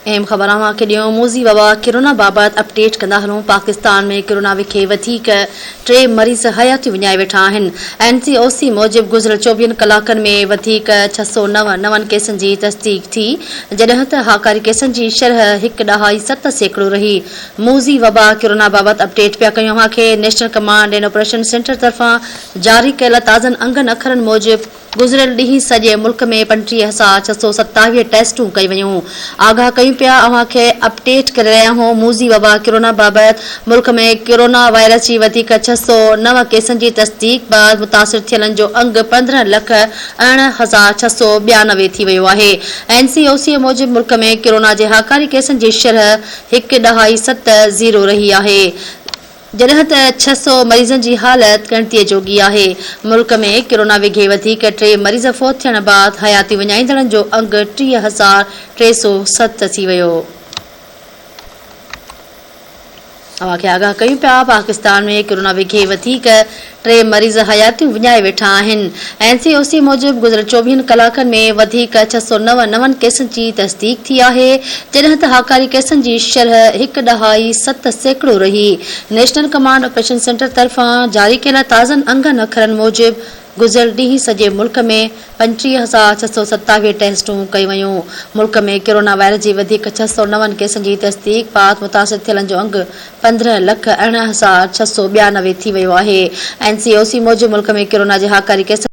اهم خبر اوهان کي ڏيون موذي وبا ڪرونا بابت اپڊيٽ ڪندا هلون پاڪستان ۾ ڪرونا وکي وڌيڪ ٽي مريض حياتيون وڃائي ويٺا آهن اين سي او سي موجب گذريل چوويهن ڪلاڪن ۾ وڌيڪ 609 نون ڪيسن جي تصديق ٿي جڏهن ته هاڪاري ڪيسن جي شرح هڪ ڏهائي 7% رهي موذي وبا ڪرونا بابت اپڊيٽ پيا ڪيون اوهان کي national command and operation centre طرفان جاري ڪيل تازن انگن اکرن موجب گذريل ڏينهن سڄي ملڪ ۾ 35627 ٽيسٽون ڪيون ويون. آگاهه ڪيون پيا اوهان کي اپڊيٽ ڪري رهيا آهيون موذي وبا ڪرونا بابت ملڪ ۾ ڪرونا وائرس جي وڌيڪ 609 ڪيسن جي تصديق بعد متاثر ٿيلن جو انگ 15 لک 18692 ٿي ويو آهي. اين سي او سي موجب ملڪ ۾ ڪرونا جي هاڪاري ڪيسن جي شرح هڪ ڏهائي ست زيرو رهي آهي. جڏهن ته 600 مريضن جي حالت ڳڻتيء جوڳي آهي. ملڪ ۾ ڪرونا وگهي وڌيڪ ٽي مريض فوت ٿيڻ بعد حياتي وڃائيندڙن جو انگ 30,307 ٿي ويو. اوهان کي آگاهه ڪيون پيا پاڪستان ۾ ڪرونا وگهي وڌيڪ ٽي مريض حياتيون وڃائي ويٺا آهن. اين سي او سي موجب گذريل چوويهن ڪلاڪن ۾ وڌيڪ 609 نون ڪيسن جي تصديق ٿي آهي، جڏهن ته هاڪاري ڪيسن جي شرح هڪ ڏهائي 7% رهي. نيشنل ڪمانڊ آپريشن سينٽر طرفان جاري ڪيل تازن انگن اکرن موجب گذريل ڏينهن سڄي ملڪ ۾ 35627 ٽيسٽون ڪيون ويون. ملڪ ۾ ڪرونا وائرس جي وڌيڪ 609 ڪيسن جي تصديق بعد متاثر ٿيلن جو انگ 15 لک 18692 ٿي ويو آهي. اين سي او سي موجب ملڪ ۾ ڪرونا جي هاڪاري ڪيسن.